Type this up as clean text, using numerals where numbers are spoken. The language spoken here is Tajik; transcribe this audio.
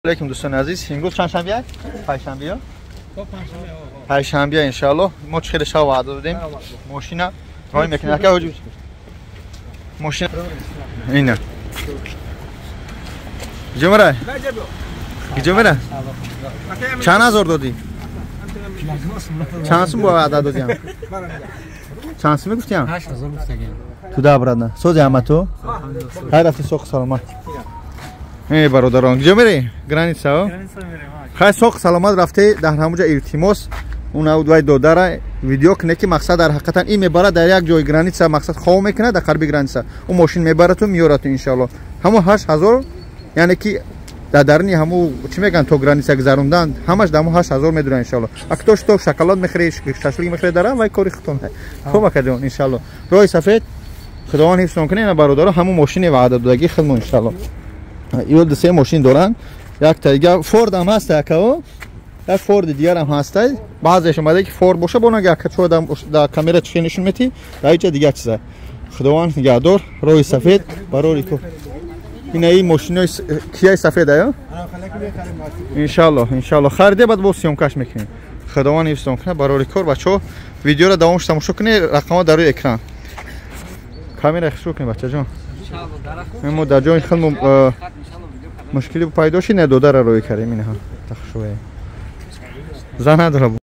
Алейкум, дӯстони азиз. Имрӯз чанд шанбе? Панҷшанбе. Панҷшанбе, иншааллоҳ. Мо чӣ хеле шав ваъда додем. Мошина роҳӣ мекунем. Ака ҳоҷи. Мошина ина. Куҷо мера? Куҷо мера? Чанд ҳазор додӣ? Чанд сум бо ваъда додиам? Чанд сум мегуфтиам? 8000 гуфтагем. Туда обратно. Сози ҳама ту? Хай рафти соқ саломат. Эй бародарон, куҷо мерӣ? Граница, о? Хай соқ саломат рафте дар ҳамуҷа илтимос уна вай додара видео куне ки мақсад дар ҳақиқатан ин мебарад дар як ҷои граница мақсад хов мекунад дар қарби граница. Ӯ мошин мебарату меёрату иншаалло. Ҳамун 8000 яъне ки дар даруни ҳаму чӣ мегӯянд то граница гузарондан ҳамаш дар ҳаму 8000 медуранд иншаалло. А кто что шоколад мехӯри, шашлик мехӯри дара вай кори худтон. Хуб акаҷон иншаалло. Роҳи сафед худованд ҳифзтон кунад ина бародаро ҳамун мошини ваъда додагӣ хидмо иншаалло. Ё ду се мошин доранд якта дига форд ҳам ҳаста акао як форди дигар ҳам ҳаста баъзеаш омада ки форд боша бо нага акачо дар камера чӣ нишон метӣ дар иҷа дигар чиза худованд нигаҳдор роҳи сафед барори ку ина ин мошинои кияи сафед ая иншаалло иншаалло хариде баъд боз съёмка ш мекунем худованд ҳифзтон кунад барори кор бачаҳо видеоро давомш тамошо кунед рақамҳо дар рӯи экран камера хушрӯ кунед бачаҷон мо дар ҷои хелмо мушкилӣ пайдо шид не додара рӯй кардем инаҳа тахшӯе зан надора.